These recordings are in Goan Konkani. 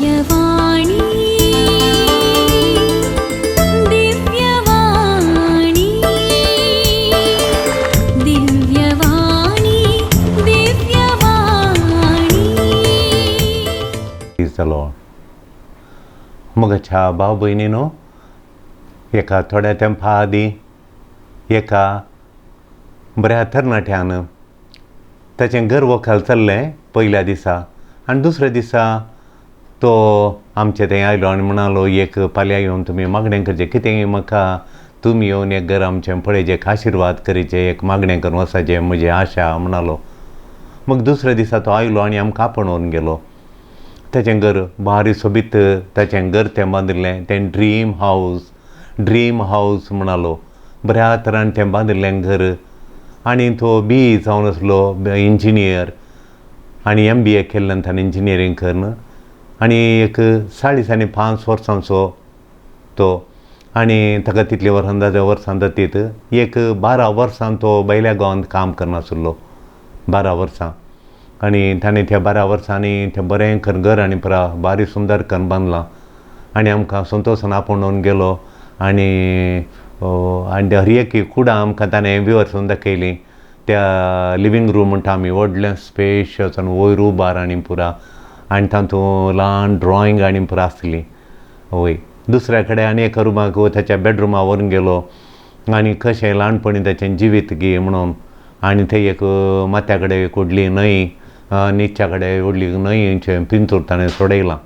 दिव्यवाणी दिव्यवाणी दिव्यवाणी दिव्यवाणी. जालो. मोगाच्या भाव भयणीनो, एका थोड्या तेंपा आदीं एका बऱ्या तरणाट्यान ताचें घर वखाल चल्लें पयल्या दिसा आनी दुसऱ्या दिसा तो आमचे थंय आयलो आनी म्हणालो, एक फाल्यां येवन तुमी मागणें करचें, कितें म्हाका तुमी येवन एक घर आमचें पळयचें, एक आशिर्वाद करीचें, एक मागणें करून वचपाचें म्हजी आशा म्हणालो. मग दुसऱ्या दिसा तो आयलो आनी आमकां आपोवन व्हरून गेलो. ताचें घर भारी सोबीत, ताचें घर तें बांदिल्लें तें ड्रीम हावज, ड्रीम हावज म्हणालो. बऱ्या तरान तें बांदिल्लें घर. आनी तो बी जावन आसलो इंजिनियर आनी MBA केल्ल्यान ताणें इंजिनियरींग करून आनी एक 45 वर्सांचो तो आनी ताका तितलीं वर्सां जाता वर्सां जातीत एक 12 वर्सां तो बैल्या गांवांत काम करनासलो, 12 वर्सां. आनी ताणें त्या 12 वर्सांनी तें बरें करून घर आनी पुरा बारी सुंदर करून बांदलां आनी आमकां संतोशान आपोवन गेलो. आनी आनी हर एक कुडां आमकां ताणें विवर्सून दाखयलीं. त्या लिवींग रूम म्हणटा आमी, व्हडलें स्पेशियस आनी वयर उबार आनी पुरा आनी तातूंत ल्हान ड्रॉइंग आनी पुरा आसली. वय दुसऱ्या कडेन आनी एका रुमाक ताच्या बेडरुमा व्हरून गेलो आनी कशें ल्हानपणी ताचें जिवीत गी म्हणून. आनी थंय एक माथ्या कडेन एक व्हडली न्हंय, निच्या कडेन व्हडली न्हंयचें पिंतूर ताणें सोडयलां,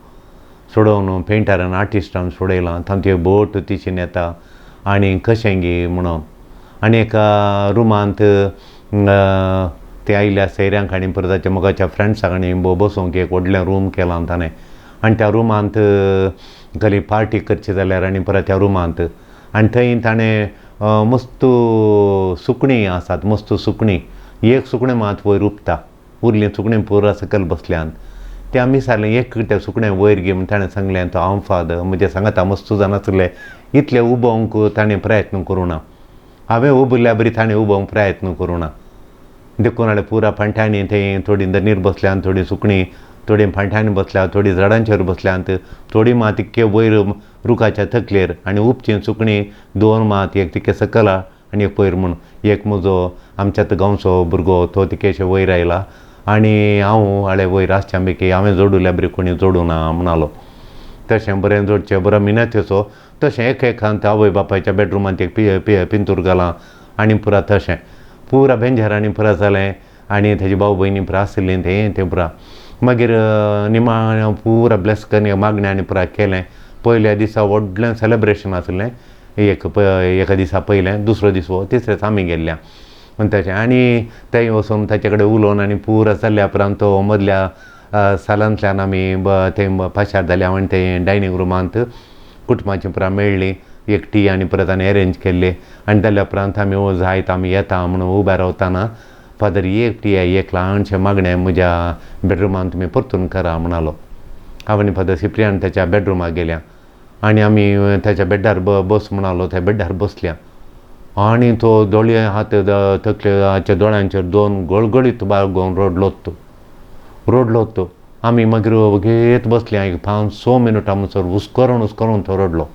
सोडोवन पेंटरान आर्टिस्टान सोडयलां. तातूंत एक बोट तिशीन येता आनी कशें गी म्हणून. आनी एका रुमांत ते आयिल्ल्या सैऱ्यांक आनी परत ताच्या मोगाच्या फ्रेंड्सांक आनी बसोवंक एक व्हडलें रूम केलां ताणें. आनी त्या रुमांत कसली पार्टी करची जाल्यार आनी परत त्या रुमांत. आनी थंय ताणें मस्त सुकणीं आसात, मस्त सुकणीं, एक सुकणें मात वयर उपता, उरलीं सुकणीं पुरा सकयल बसल्यांत. ते आमी विचारलें एक त्या सुकणें वयर गे म्हूण. ताणें सांगलें तो हांव फादर म्हजें सांगाता मस्त जाणासलें, इतलें उबोवंक ताणें प्रयत्न करूं ना, हांवें उबल्ल्या बरी ताणें उबोवंक प्रयत्न करूं ना. देखून हाडलें पुरा फांट्यांनी थंय थोडीं दनीर बसल्यांत, थोडीं सुकणीं, थोडीं फांट्यांनी बसल्यात, थोडीं झाडांचेर बसल्यांत, थोडीं मात तितके वयर रुखाच्या तकलेर. आनी उपचीं सुकणीं दोन मात, एक तितके सकयल आनी एक वयर म्हूण. एक म्हजो आमच्याच गांवचो भुरगो तो तितकेशे वयर आयला आनी हांव हाडे वयर आसच्या पैकी हांवें जोडुल्या बरी कोणी जोडूं ना म्हणालो. तशें बरें जोडचें, बरो मिनतेचो. तशें एक एकांत आवय बापायच्या बेडरुमांत एक पिंतूर घालां आनी पुरा तशें पुरा बेंजार आनी पुरा जालें. आनी तेजी भाव भयणी पुरा आशिल्लीं तें तें पुरा मागीर निमाणें पुरा ब्लेस करून मागणें आनी पुरा केलें. पयल्या दिसा व्हडलें सेलेब्रेशन आसलें, एक एका दिसा पयलें, दुसरो दीस हो, तिसरे दिसा आमी गेल्ल्या. आनी तशें आनी थंय वचून ताचे कडेन उलोवन आनी पुरा जाल्या उपरांत तो मदल्या सालांतल्यान आमी थंय पाशार जाले. आनी थंय डायनींग रुमांत कुटुंबाची पुरा मेळ्ळी, एक टी आनी परत आनी एरेंज केल्ली. आनी जाल्या उपरांत आमी जायत आमी येता म्हणून उबे रावतना फादर एक टी एक ल्हानशें मागणें म्हज्या बेडरुमांत तुमी परतून करा म्हणालो. हांव आनी फादर सिप्रियान ताच्या बेडरुमाक गेल्या आनी आमी ताच्या बेड्डार बस म्हणालो, त्या बेड्डार बसल्या. आनी तो दोळे हात तकले दोळ्यांचेर दोन गळगळीत बागोवन रडलो तो, रडलो तो. आमी मागीर वगेत बसले एक 5-6 मिनटां म्हणसर हुस्करून हुस्करून तो रडलो.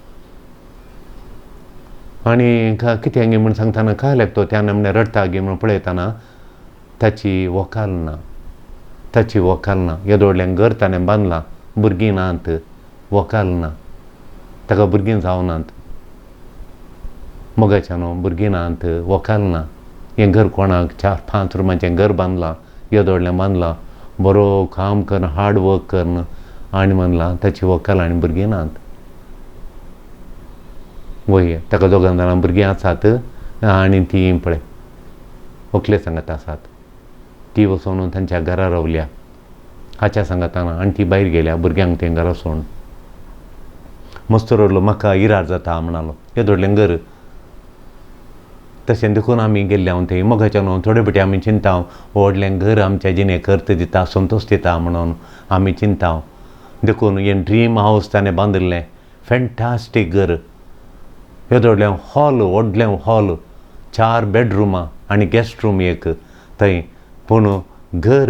आनी कितें गे म्हूण सांगतना काय तो त्या नमने रडटा गे म्हणून पळयतना ताची वकाल ना, ताची वकाल ना. येदो व्हडलें घर ताणें बांदलां, भुरगीं नात, वकाल ना, ताका भुरगीं जावनात, मोगाच्या न्हू भुरगीं नात, वकाल ना. हें घर कोणाक 4-5 रुमाचें घर बांदलां, येदो व्हडलें बांदलां, बरो काम करून हार्ड वर्क करून आनी म्हणलां ताची वकाल आनी भुरगीं नात. वय ताका दोगां जाणां भुरगीं आसात आनी तीं पळय व्हंकले सांगात आसात, ती वचून तांच्या घरा रावल्या हाच्या सांगाताना आनी ती भायर गेल्या भुरग्यांक तें घरा सोडून. मस्त रडलो, म्हाका इरार जाता म्हणालो, येदो व्हडलें घर. तशें देखून आमी गेल्ले हांव थंय मोगाच्या न्हू थोडे फावटी आमी चिंता व्हडलें घर आमच्या जिणेक अर्थ दिता, संतोश दिता म्हणून आमी चिंता. देखून हें ड्रीम हावज ताणें बांदिल्लें फॅन्टास्टीक घर, येदो व्हडलें हॉल, व्हडलें हॉल, 4 बेडरुमां आनी गेस्ट रूम एक थंय. पूण घर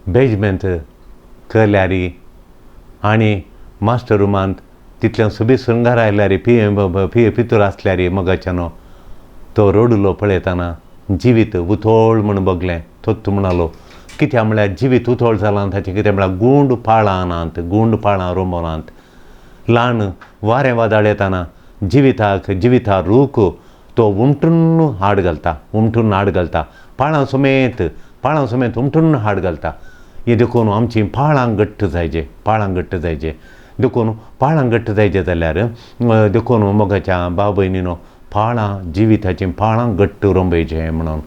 बेजमेंट केल्यार आनी मास्टर रुमांत तितलें सोबीत शृंगार आयल्यार पिये पितूर आसल्यार मोगाच्यानो तो रडुलो पळयतना जिवीत उथळ म्हूण बगलें. तोच म्हणालो कित्याक म्हळ्यार जिवीत उथळ जालां ताचें कितें म्हळ्यार गुंड पाळां नात, गुंड पाळां रोमनात. ल्हान वारें वादळ येताना जिविताक जिविता रूख तो उमटून हाड घालता, उमटून हाड घालता, पाळां समेत, पाळां समेत उमटून हाड घालता. हें देखून आमचीं पाळां घट्ट जायचे, पाळां घट्ट जायचे. देखून पाळां घट्ट जायचे जाल्यार देखून मोगाच्या भाव भयणीनो पाळां जिविताचीं पाळां घट्ट रोंबयचें म्हणून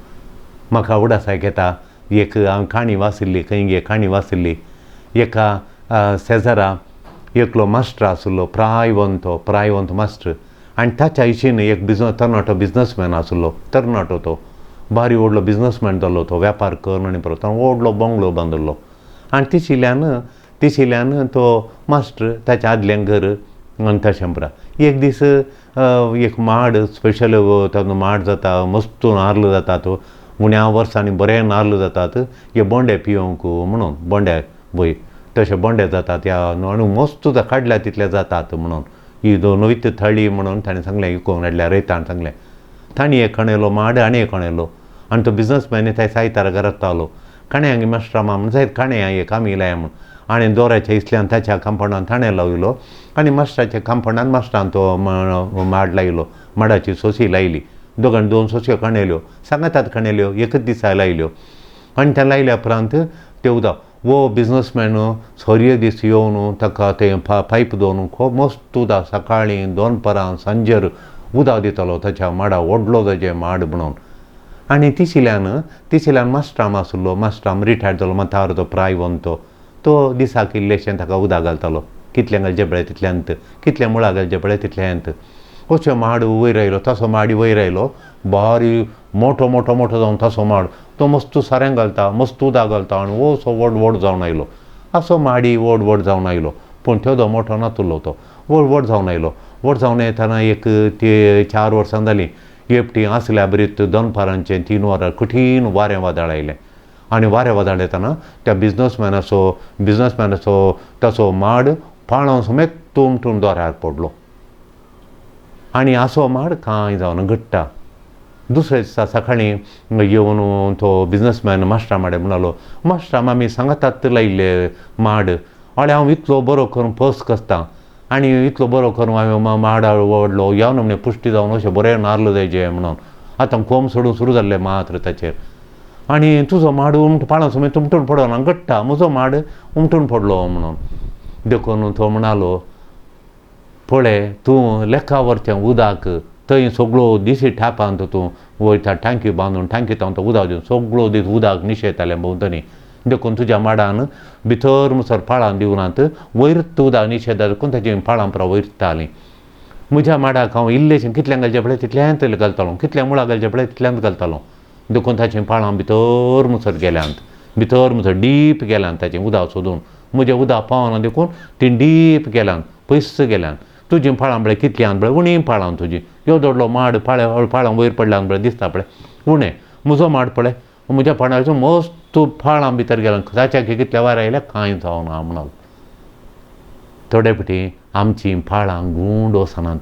म्हाका उडासाक येता. एक हांवें काणी वाचिल्ली, खंय गे काणी वाचिल्ली, एका शेजारा एकलो मास्टर आशिल्लो, प्रायवंत, प्रायवंत मास्टर. आनी ताच्या हिशेन एक बिजनस तरणाटो बिजनसमॅन आशिल्लो. तरणाटो तो बारी व्हडलो बिजनसमॅन जाल्लो, तो वेपार करून आनी परत व्हडलो बंगलो बांदिल्लो. आनी तिशिल्ल्यान तो मास्टर ताच्या आदलें घर आनी तशें पुरा. एक दीस एक माड स्पेशल ताजो माड जाता, मस्त नार्ल जातात, उण्या वर्सांनी बरे नार्ल जातात, हे बोंडे पियोंक म्हणून, बोंडे वय तशे बोंडे जातात ह्या आनी मस्त काडल्या तितले जातात म्हणून ही नवीच थळी म्हणून ताणें सांगलें, विकूंक हाडल्या रयतान सांगलें. ताणें एक कणयलो माड आनी एक कणयलो आनी तो बिजनसमॅन त्या सायतार घरांत पावलो. काणयांक मास्टरा म्हण जायत काणया एक आमी लाया म्हूण आनी दोराच्या इसल्यान ताच्या कंपाउंडान ताणें लायलो आनी मास्टराच्या कंपाउंडान मास्टरान तो माड लायलो, माडाची सोसी लायली. दोगांनी दोन सोसयो कणयल्यो, सांगातात कणयल्यो, एकच दिसा लायल्यो. आनी त्या लायल्या उपरांत ते उदक वो बिजनसमॅन सोरये दीस येवन ताका तें पायप दवरून खूब मस्त उदक सकाळीं दोनपरां सांजेर उदक दितालो ताच्या माडा, व्हडलो ताचें माड म्हणून. आनी तिशिल्यान मास्टराम आशिल्लो, मास्टराम रिटायर्ड जालो, म्हातारो तो प्रायवंत, तो दिसाक इल्लेशें ताका उदक घालतालो, कितलें घालचें पळय तितल्यांत, कितलें मुळां घालचें पळय तितल्यांत. अशें माड वयर आयलो, तसो माड वयर आयलो, बारी मोठो मोठो मोठो जावन तसो माड तो मस्त सारें घालता, मस्त उदक घालता आनी असो व्हड व्हड जावन आयलो. असो माडी व्हड व्हड जावन आयलो, पूण तेदो मोठो नातुल्लो, तो व्हड व्हड जावन आयलो. व्हड जावन येतना एक ते 4 वर्सां जालीं, एकटी आसल्या बरीत दनपारांचें 3 वरां कठीण वारें वादळ आयलें. आनी वारें वादळ येतना त्या बिजनसमॅनाचो ताचो माड पाळां समेत तुमटून दोऱ्यार पडलो आनी असो माड कांय जावन घडटा. दुसऱ्या दिसा सकाळीं येवन तो बिजनसमॅन मास्टरा माडे म्हणालो, मास्टरा आमी सांगातात लायिल्ले माड, आनी हांव इतलो बरो करून पस कसता आनी इतलो बरो करून हांवें माडा व्हडलो ह्या नमने पुश्टी जावन अशें बरें नार्ल जायचें म्हणून आतां कोम सोडून सुरू जाल्लें मात्र ताचेर. आनी तुजो माड उमट पाळां समेत उमटून पडना घडटा, म्हजो माड उमटून पडलो म्हणून. देखून तो म्हणालो, पळय तूं लेखा वरचें उदक थंय सगळो दिसी टापांत तूं वयता टांकी बांदून टांकी तो उदक दिवन सगळो दीस उदक निशेतालें भोंवतणी, देखून तुज्या माडान भितर मुसर पाळां दिवनात, वयर तूं उदक निशेता देखून ताची पाळां पुरा वयरतालीं. म्हज्या माडाक हांव इल्लेशें कितलें घालचें पळय तितल्यांत घालतालो, कितल्या मुळां घालचें पळय तितल्यांत घालतालो, देखून ताचीं पाळां भितर मुसर गेल्यांत, भितर मुसर डीप गेल्यांत ताचें उदक सोदून. म्हजें उदक पावना देखून तीं डीप गेल्यांत, पयस गेल्यांत. तुजीं पाळां पळय कितलीं आहात पळय, उणीं पाळां तुजीं, यो दोडलो माड पाळ्या पाळां वयर पडल्यान पळय दिसता पळय उणें. म्हजो माड पळय म्हज्या पाळांचो मस्त पाळां भितर गेल्यान, ताच्या कितल्या वार आयल्या कांय जावना म्हणून. थोडे फावटी आमचीं पाळां गूंड वचनात,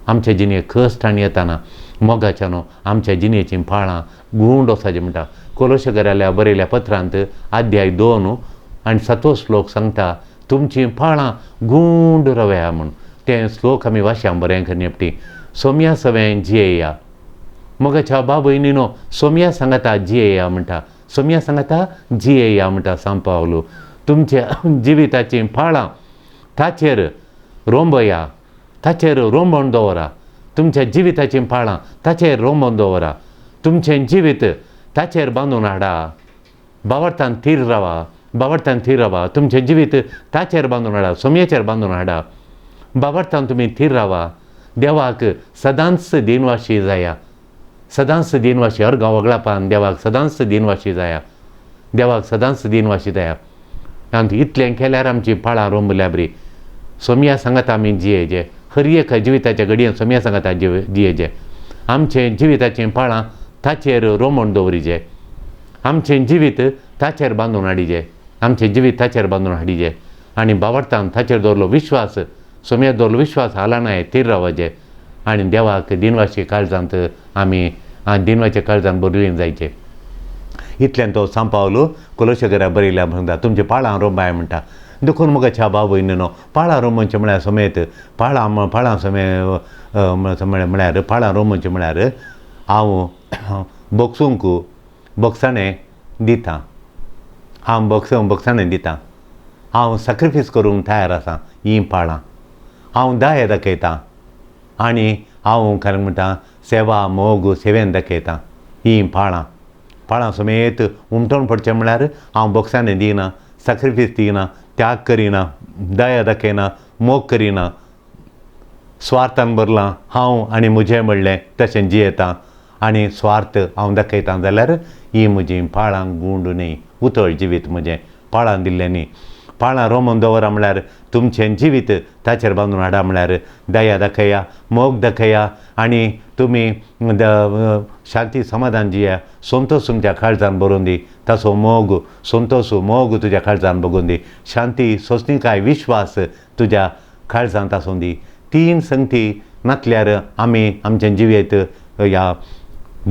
आमच्या जिणेक कश्ट आनी येताना मोगाच्या न्हू आमच्या जिणेचीं पाळां गूंड वचाचें म्हणटा. कोलोशेकराल्या बरयल्या पत्रांत अध्याय 2 आनी 7 श्लोक सांगता, तुमचीं पाळां गूंड रव्या म्हूण. तें श्लोक आमी वाश्यां बरें करून एकटी सोम्या सवें जियेया. मोगाच्या बाबयनीनो सोम्या सांगता जियेया म्हणटा, सोम्या सांगता जियेया म्हणटा सांपावलो. तुमच्या जिविताचीं पाळां ताचेर रोंबया, ताचेर रोंबोवन दवरा. तुमच्या जिविताचीं पाळां ताचेर रोंबोवन दवरा. तुमचें जिवीत ताचेर बांदून हाडा. बावडतान थीर रावा, बावडतान थीर रावा. तुमचें जिवीत ताचेर बांदून हाडा, सोम्याचेर बांदून हाडा. बावडतान तुमी थीर रावा. देवाक सदांच दिनवाशी जाया, सदांच दिनवाशी. अर्गां वगळापान देवाक सदांच दिनवाशी जाया, देवाक सदांच दिनवाशी जाया. आनी इतलें केल्यार आमची पाळां रोंबल्या बरी. सोम्या सांगाता आमी जियेजे, हर एका जिविताच्या घडयेन सोम्या सांगाता जियेजे. आमचें जिविताचीं पाळां ताचेर रोमण दवरिजे, आमचें जिवीत ताचेर बांदून हाडिजे, आमचें जिवीत ताचेर बांदून हाडिजे. आनी भावार्थान ताचेर दवरलो विश्वास, सोमयार दवरलो विश्वास हालनाय थीर रावपाचें आनी देवाक दिनवाशी काळजांत आमी दिनवाच्या काळजान बरयन जायचें. इतल्यान तो सांपावलो कोलोशेकरा बरयल्या म्हणटा तुमचे पाळां रोंबाय म्हणटा. देखून मुगाच्या बाबू न्हू पाळां रोमनचें म्हळ्यार समेत पाळां पाळां समे म्हळ्यार पाळां रोमनचें म्हळ्यार हांव बोगसूंक बोगसाणें दितां, हांव बोगसाणें दितां, हांव सॅक्रिफायस करूंक तयार आसा हीं पाळां, हांव दया दाखयतां आनी हांव खरें म्हणटा सेवा मोग सेवेन दाखयतां हीं पाळां. पाळां समेत उमटोवन पडचें म्हळ्यार हांव बोगसाणें दिना, सॅक्रिफायस दिना, त्याग करिना, दया दाखयना, मोग करिना, स्वार्थान भरलां हांव आनी म्हजें म्हणलें तशें जियेतां आनी स्वार्थ हांव दाखयतां जाल्यार ही म्हजी पाळां गुंड न्ही, उतळ जिवीत म्हजें पाळां दिल्लें न्ही. पाळां रोमून दवरा म्हळ्यार तुमचें जिवीत ताचेर बांदून हाडा म्हळ्यार दया दाखया, मोग दाखया आनी तुमी शांती समाधान जिया, संतोश तुमच्या काळजान भरून दी, ताचो मोग संतोश मोग तुज्या काळजान बगून दी, शांती सोंसणीकाय विश्वास तुज्या काळजांत आसूं दी. तीन संगती नातल्यार आमी आमचें जिवीत ह्या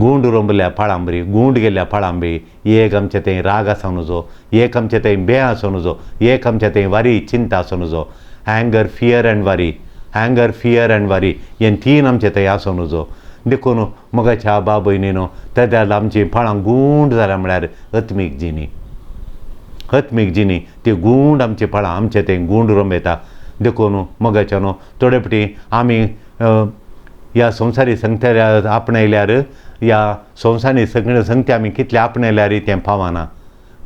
गुंड रोंबल्या पाळांबरी गुंड गेल्ल्या पाळांबरी एक आमचे थंय राग आसूं नजो, एक आमचे थंय बे आसूं नजो, एक आमचे थंय वारी चिंता आसूं नजो. Anger fear and worry, anger fear and worry हे तीन आमचे थंय आसूं नजो. देखून मोगाच्या बाबयनी न्हू तेन्ना आमची पाळां गुंड जाल्या म्हळ्यार आत्मीक जिणी, आत्मीक जिणी ती गुंड आमची पाळां आमचे थंय गुंड रोंबयता. देखून मोगाच्या न्हू थोडे फावटी आमी ह्या संवसारी संगत्या आपणायल्यार ह्या संवसारी सगळे संगती आमी कितले आपणायल्यार तें पावना.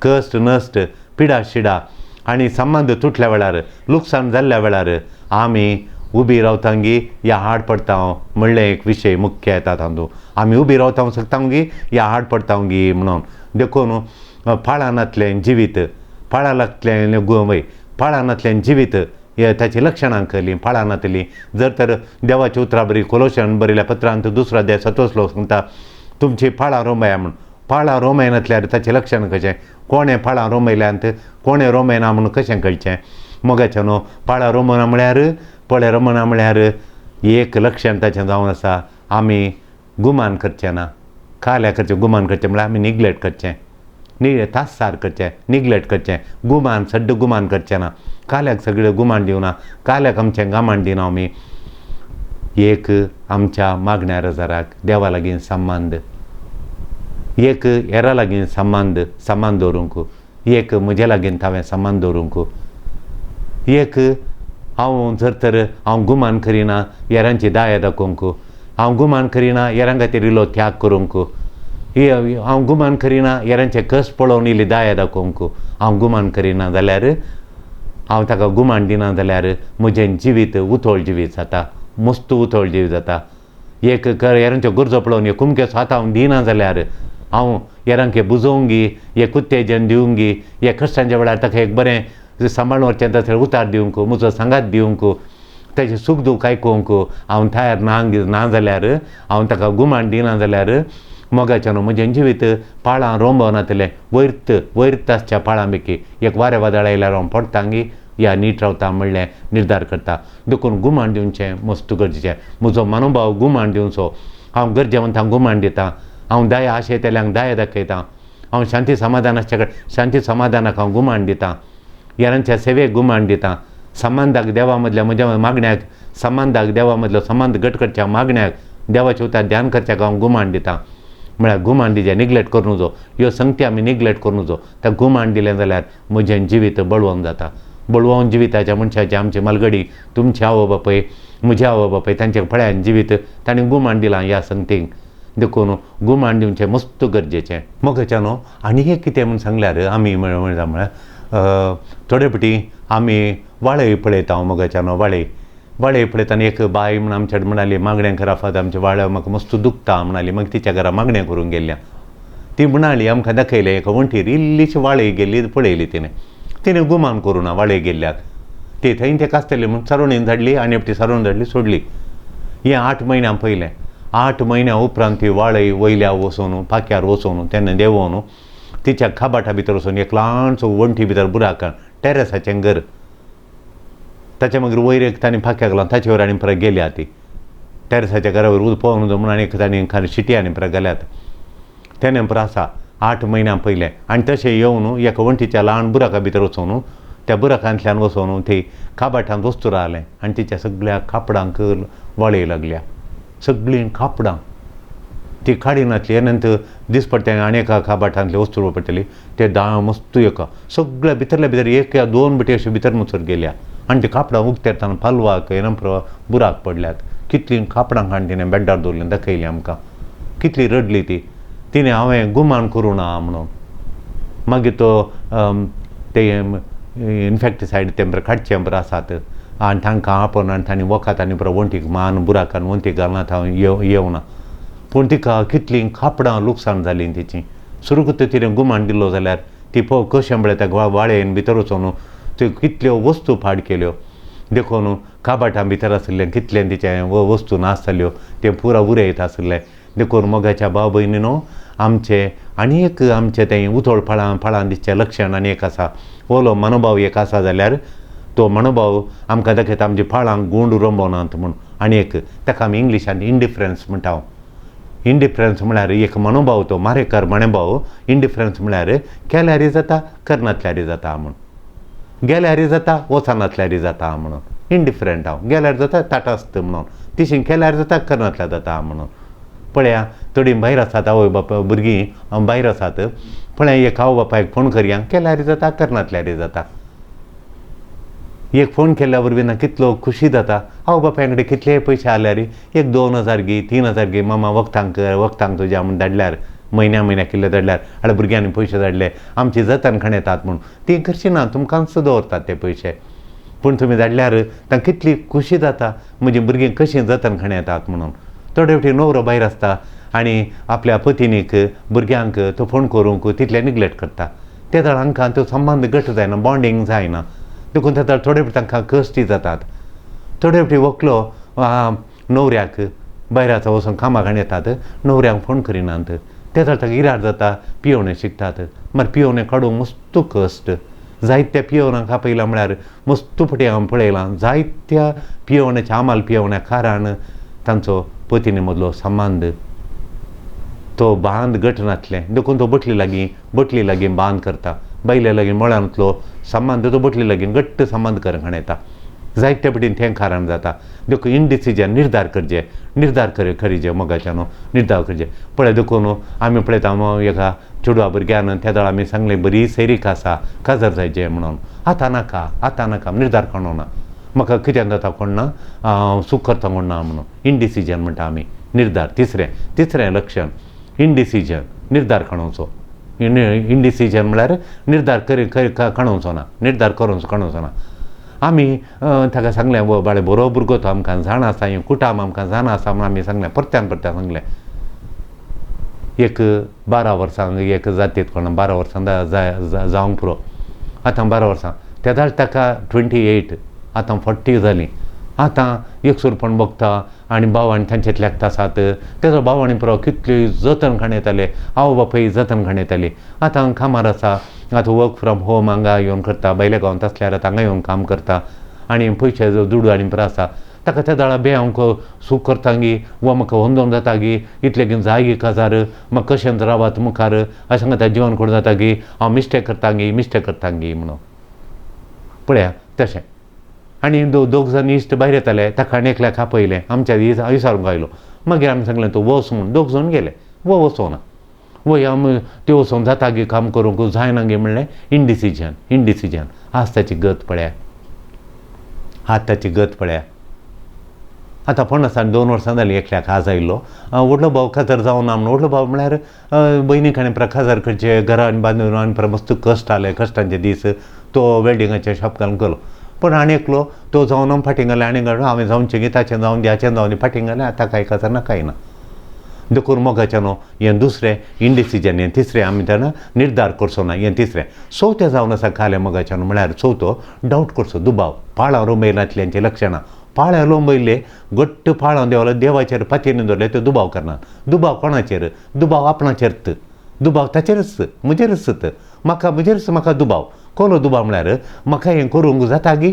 कश्ट नश्ट पिडा शिडा आनी संबंद तुटल्या वेळार लुकसाण जाल्ल्या वेळार आमी उबी रावतांगी या हाड पडटा म्हणलें एक विशय मुख्य येता तातूंत. आमी उबी रावता शकता या हाड पडटा गी म्हणून. देखून पाळां नातलें जिवीत, पाळां लागतलें वय पाळां नातलें जिवीत हे ताची लक्षणां कळ्ळीं पाळां नातलीं जर तर देवाची उतरां बरी कोलोशन बरयल्या पत्रांत दुसरो अध्याय सतोच श्लोक सांगता तुमची पाळां रोमया म्हूण. पाळां रोमयनातल्यार ताचें लक्षण कशें, कोणें पाळां रोमयल्यांत कोणें रोमयना म्हणून कशें कळचें. मोगाचें न्हू पाळां रोमना म्हळ्यार पळय रोमना म्हळ्यार एक लक्षण ताचें जावन आसा आमी गुमान करचें ना, काल्या करचें गुमान करचें म्हळ्यार आमी निग्लेक्ट करचें, तासार करचें, निग्लेक्ट करचें, गुमान सड्ड गुमान करचें ना, काल्याक सगळें गुमान दिवना, काल्याक आमचें गामान दिना आमी. एक आमच्या मागण्या रजाराक देवा लागीं संबंद, एक हेरा लागीं संबंद संबंद दवरूंक, एक म्हजे लागीं हांवें संबंद दवरूंक, एक हांव जर तर हांव गुमान करिना हेरांची दया दाखोवंक, हांव गुमान करिना हेरां खातीर इल्लो त्याग करूंक, हांव गुमान करिना हेरांचे कश्ट पळोवन इल्ली दया दाखोवंक, हांव गुमान करिना जाल्यार हांव ताका गुमान दिना जाल्यार म्हजें जिवीत उतळ जिवीत जाता, मस्त उतळ जिवीत जाता. एक हेरांच्यो गरजो पळोवन एक कुमकेचो हात हांव दिना जाल्यार हांव हेरांक बुजोवंगी, एक उत्तेजन दिवंगी, एक कश्टांच्या वेळार ताका एक बरें सांबाळून वचचें तशें उतार दिवंक, म्हजो सांगात दिवंक, ताचें सूख दूख आयकूंक हांव तयार ना ना जाल्यार हांव ताका गुमान दिना जाल्यार मोगाचें न्हू म्हजें जिवीत पाळां रोंबनातलें वयर्त वयर्त आसच्या पाळां पैकी एक वारें वादळ आयल्यार हांव पडटांगी या नीट रावता म्हणलें निर्धार करता. देखून गुमान दिवचें मस्त गरजेचें. म्हजो मनोभाव गुमान दिवचो, हांव गरजेवंतांक गुमान दितां, हांव दया आशयतल्यांक दया दाखयतां, हांव शांती समाधान आसच्या कडेन शांती समाधानाक हांव गुमान दितां, हेरांच्या सेवेक गुमान दितां, संबंदाक देवा मदल्या म्हज्या मागण्याक संबंदाक देवा मदलो संबंद घट करच्या मागण्याक देवाच्या उतार ध्यान करच्याक हांव गुमान दितां. म्हळ्यार गुमान दिचें निग्लेक्ट करूं नजो, ह्यो संगती आमी निग्लेक्ट करूं नजो. त्या गुमान दिलें जाल्यार म्हजें जिवीत बळवंत जाता. बळवंत जिविताच्या मनशाचें आमची मालगडी तुमचे आवय बापूय म्हजे आवय बापूय तांचे फळ्यान जिवीत तांणी गुमान दिलां ह्या संगतीक. देखून गुमान दिवचें मस्त गरजेचें. मोगाच्या न्हू आनी एक कितें म्हूण सांगल्यार आमी म्हळ्यार थोडे फावटी आमी वाळय पळयता मोगाच्या न्हू वाळय वाळय पळयतना एक बाय म्हूण आमच्या म्हणाली मागणें करा फादर आमच्या वाळ्या म्हाका मस्त दुखता म्हणाली. मागीर तिच्या घरा मागणें करूंक गेल्ल्या ती म्हणाली आमकां दाखयलें एका वण्टीर इल्लीशी वाळय गेल्ली पळयली तिणें, तिणें गुमान करूं ना वाळय गेल्ल्याक, ती थंय ते कासतली म्हूण सारोणीन धाडली आनी ती सारोण धाडली सोडली. हें 8 म्हयन्यां पयलें. 8 म्हयन्यां उपरांत ती वाळय वयल्या वचून पाक्यार वचून तेन्ना देंवोन तिच्या खाबाटा भितर वचून एक ल्हानसो वण्टी भितर बुराक टेरसाचें घर ताच्या मागीर वयर एक तांणी फाक्याक लावन ताचे वयर आनी परत गेल्या ती टॅरसाच्या घरा वयर उदक पळोवन म्हणून आनी एक तांणी खाली शिटी आनी परत घाल्यात. ते नेमपर आसा 8 म्हयन्यां पयलें. आनी तशें येवन एका वण्टीच्या ल्हान बुराका भितर वचून त्या बुराकांतल्यान वचून ती काबाटांत वस्तू रावलें आनी तिच्या सगळ्या कापडांक वाळी लागल्या. सगळीं कापडां ती काडिनातली नंतर दिसपडटे आनी एका काबाटांतली वस्तू पडटली ते दाळ मस्त एका सगळ्या भितरल्या भितर एक या 2 बिटी अश्यो भितर मुसर गेल्या आनी ती कापडां उगतेताना पालवाक येनपर बुराक पडल्यात. कितलीं कापडां काडून तिणें बेड्डार दवरलीं दाखयलीं आमकां. कितली रडली ती. तिणें हांवें गुमान करूं ना म्हणून. मागीर तो ते इन्फेक्टिसायड तें काडचें बरें आसात आनी तांकां आपोवन आनी तांणी वखद आनी बरें वण्टीक मान बुराकान वण्टीक घालनात हांव येवना. पूण तिका कितलीं कापडां लुकसाण जालीं तिचीं. सुरूक तिणें गुमान दिलो जाल्यार ती पळोव कशें म्हळ्यार त्या वाळयेन भितर वचून त्यो कितल्यो वस्तू पाड केल्यो. देखून काबाटां भितर आशिल्लें कितलें तिचें वस्तू नाश जाल्यो तें पुरा उरयत आशिल्लें. देखून मोगाच्या भाव भयणीनो आमचें आनी एक आमचें तें उतळ फळां फळां दिसचें लक्षण आनी एक आसा ओलो मनोभाव एक आसा जाल्यार तो मनोभाव आमकां दाखयता आमची फळां गूंड रोंबोनात म्हूण. आनी एक ताका आमी इंग्लिशान इंडिफरन्स म्हणटा. इंडिफरन्स म्हळ्यार एक मनोभाव तो मारेकार मनोभाव. इंडिफरन्स म्हळ्यार केल्यारय जाता करनातल्यारय जाता म्हूण, गेल्यारय जाता वचनातल्यारय जाता म्हणून. इंडिफरंट हांव गेल्यार जाता ताटास्त म्हणून, तिशीं केल्यार जाता करनातल्यार जाता म्हणून. पळया थोडीं भायर आसात आवय बापाय भुरगीं भायर आसात पळया एक आवय बापायक फोन करया केल्यार जाता करनातल्यारय जाता. एक फोन केल्या वरवीं ना कितलो खुशी जाता. आवय बापाय कडेन कितलेय पयशे आल्यार एक 2000 गी 3000 गी मामा वखदांक वखदांक तुज्या म्हूण धाडल्यार म्हयन्या म्हयन्याक कितले धाडल्यार आनी भुरग्यांनी पयशे धाडले आमची जतन खण येतात म्हूण तीं करची ना तुमकांच दवरतात ते पयशे. पूण तुमी धाडल्यार तांकां कितली खुशी जाता म्हजी भुरगीं कशीं जतन खण येतात म्हणून. थोडे फावटी न्हवरो भायर आसता आनी आपल्या पतिनीक भुरग्यांक तो फोन करूंक तितले निग्लेक्ट करता. ते वेळार हांकां तो संबंद घट जायना, बॉन्डींग जायना. देखून ते वेळार थोडे फावटी तांकां कश्टी जातात. थोडे फावटी व्हंकलो न्हवऱ्याक भायराचो वचून कामाक येतात न्हवऱ्यांक फोन करिनात. ते वेळार ताका इराड जाता पियोवणें शिकतात. मागीर पियोवणें काडूंक मस्त कश्ट. जायत्या पियोवणाक आपयलां म्हळ्यार मस्त फावटी हांवें पळयलां जायत्या पियोवण्याच्या आमाल पियोवण्या कारण तांचो पतिनी मदलो संबंद तो बांद घट नासलें. देखून तो बटली लागीं बटली लागीं बांद करता. बायले लागीं मळांतलो संबंद तो बटली लागीं घट्ट संबंद करूंक येता. जायते पटीन तें कारण जाता. देखून इनडिसिजन निर्धार करचे निर्धार करीचे मोगाच्यान निर्धार करचे. पळय देखून आमी पळयता एका चेडवा भुरग्यान त्या वेळार आमी सांगलें बरी सैरीक आसा काजार जायचें म्हणून. आतां नाका आतां नाका निर्धार कोण ना म्हाका कितें जाता कोण ना सूख करता कोण ना म्हणून. इनडिसिजन म्हणटा आमी निर्धार. तिसरें तिसरें लक्षण इनडिसिजन निर्धार काडोवचो. इनडिसिजन म्हळ्यार निर्धार करी काडोवचो ना निर्धार करूंचो काडोवचो ना. आमी ताका सांगलें वो बाळे बरो भुरगो तो आमकां जाणा आसा हें कुटाम आमकां जाणा आसा म्हूण आमी सांगलें परत्यान परत्यान सांगलें. एक 12 वर्सां एक जातीत कोण 12 वर्सां जावंक पुरो. आतां 12 वर्सां तेदाळ ताका 28 आतां 40 जालीं. आतां एकसुरपण बगता आनी भाव आनी तांच्यातल्याक आसात तेजो भाव आनी पुरो कितली जतन खाण येताले आवय बापूय जतन खाण येताली. आतां कामार आसा आतां वर्क फ्रॉम होम हांगा येवन करता भायल्या गांवांत आसल्यार आतां हांगा येवन काम करता आनी पयशे दुडू आनी पुरो आसा. ताका त्या वेळार बे हांव सूख करता गी वा म्हाका होंदोन जाता गी इतलें गी जाय गी काजार म्हाका कशें रावात मुखार अशें सांगता जिवन करून जाता गी हांव मिस्टेक करता गी मिस्टेक करता गी म्हणून पळया तशें. आनी दोग जाण इश्ट भायर येताले ताका आनी एकल्याक आपयलें आमच्या विचारूंक आयलो. मागीर आमी सांगलें तूं वच म्हूण. दोग जाण गेले वो वचोना वय आमी त्यो वचोन जाता गी काम करूंक जायना गी म्हणलें. इनडिसिजन इनडिसिजन आज ताची गत पळया आज ताची गत पळया. आतां पन्नासान 2 वर्सां जालीं एकल्याक आज आयिल्लो व्हडलो भाव काजार जावना म्हूण. व्हडलो भाव म्हळ्यार भयणीक आनी परत काजार करचें घरान बांदून आनी परत मस्त कश्ट आले कश्टांचे दीस तो वेल्डिंगाचें शॉप घालून गेलो. पूण आनी एकलो तो जावन फाटीं घालें आनी घालून हांवें जावचें गी ताचें जावन दी हाचें जावन दी फाटीं घालें आतां कांय काजार ना कांय ना. देखून मोगाचें न्हू हें दुसरें इनडिसिजन हें तिसरें आमी तेन्ना निर्धार करचो ना हें तिसरें. चवथें जावन आसा खालें मोगाचें न्हू म्हळ्यार चवथो डावट करचो दुबाव. पाळां रोंबयनातल्यांचीं लक्षणां पाळां रोंबयल्ले घट्ट पाळां देवले देवाचेर पातयेन दवरले ते दुबाव करना. दुबाव कोणाचेर? दुबाव आपणाचेर दुबाव ताचेरच म्हजेरच म्हाका म्हजेरच म्हाका दुबाव. कोलो दुबाव म्हळ्यार म्हाका हें करूंक जाता गी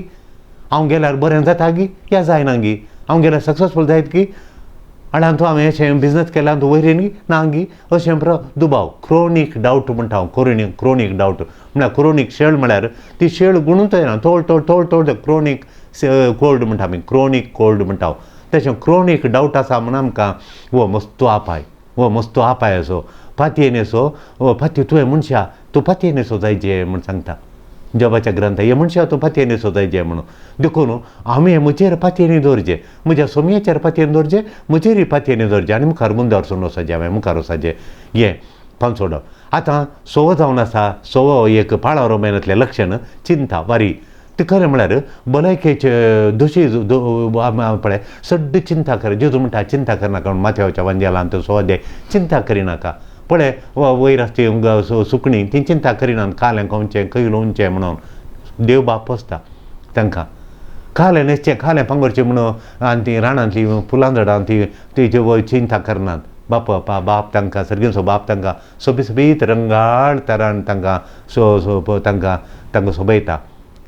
हांव गेल्यार बरें जाता गी या जायना गी, हांव गेल्यार सक्सेसफूल जायत गी, आनी हांव हांवें अशें बिजनस केल्यार तूं वयर येयन गी ना गी, अशें पुरो दुबाव, क्रोनीक डावट म्हणटा हांव. क्रोनीक डावट म्हळ्यार क्रोनीक शेळ म्हळ्यार ती शेळ गुणूच येना, तोळ तोळ तोळ तोळ क्रोनीक कोल्ड म्हणटा आमी, क्रोनीक कोल्ड म्हणटा हांव. तशें क्रोनीक डावट आसा म्हूण आमकां हो मस्तो आपाय, हो मस्तो आपाय असो पातयेनेसो, पातये तुवें मनशा तूं पातयेनेसो जायचे म्हूण सांगता जोबाच्या ग्रंथ, हे मनशा तूं पातयेनेसो जायचे म्हणून. देखून आमी म्हजेर पातयेनी दवरचें, म्हज्या सोमयेचेर पातयेन दवरचें, म्हजेरूय पातयेनी दवरचें आनी मुखार मुंदारसून वचचें, हांवें मुखार वचचें. हें पांचवडो आतां सोवो जावन आसा. सोवो एक पाळां रोमेनांतलें लक्षण चिंता वारी. ती खरें म्हळ्यार भलायकेचे दोशी पळय सड्ड चिंता कर. जेजू म्हणटा चिंता करनाका म्हूण माथ्याच्या वांजेलांत सोदे चिंता करिनाका. पळय वयर आसती सुकणीं ती चिंता करिनात कालें खावचें खंय लोवचें म्हणून, देव बाप पोसता तांकां. कालें न्हेसचें कालें पांगुरचें म्हणून आनी तीं रानांतलीं फुलां झाडां ती तेजे चिंता करनात. बाप बाप तांकां सर्गीचो बाप तांकां सोबीत सोबीत रंगाळ तरान तांकां तांकां तांकां सोबयता.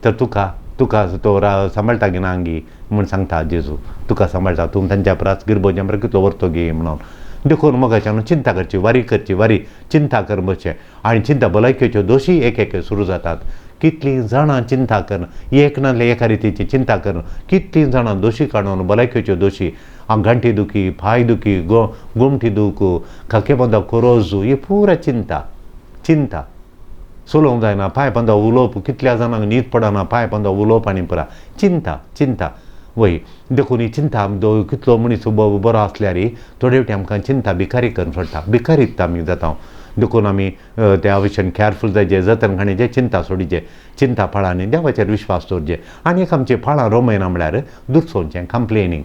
तर तुका तुका तो सांबाळटा गी ना गी म्हूण सांगता जेजू, तुका सांबाळटा, तूं तांच्या परस गिरबोच्या परस कितलो व्हरतो गी म्हणून. देखून मोगाच्यान चिंता करची, वारी करची, वारी चिंता कर बसचें. आनी चिंता भलायकेच्यो दोशी एक एक सुरू जातात. कितलीं जाणां चिंता करून एक नासल्यार एका रितीची चिंता करून कितलीं जाणां दोशी काडून भलायकेच्यो दोशी, गांठी दुखी, पांय दुखी, गोमटी दूख, खाके बांदा कोरोज, ही पुरा चिंता चिंता. चलोवंक जायना, पांय पंदा उलोवप, कितल्या जाणांक न्हीद पडना, पांय पंदा उलोवप आनी पुरा चिंता चिंता. वय देखून ही चिंता कितलो मनीस बरो आसल्यार थोडे फावटी आमकां चिंता भिकारी करून सोडटा, भिकारीत आमी जाता. देखून आमी त्या विशयान केअरफूल जायचे, जतन खाणीचें, चिंता सोडीचे, चिंता पाळांनी देवाचेर विश्वास दवरचे. आनी एक आमचें पाळां रोमयना म्हळ्यार दुरसोवचें, कंप्लेनींग,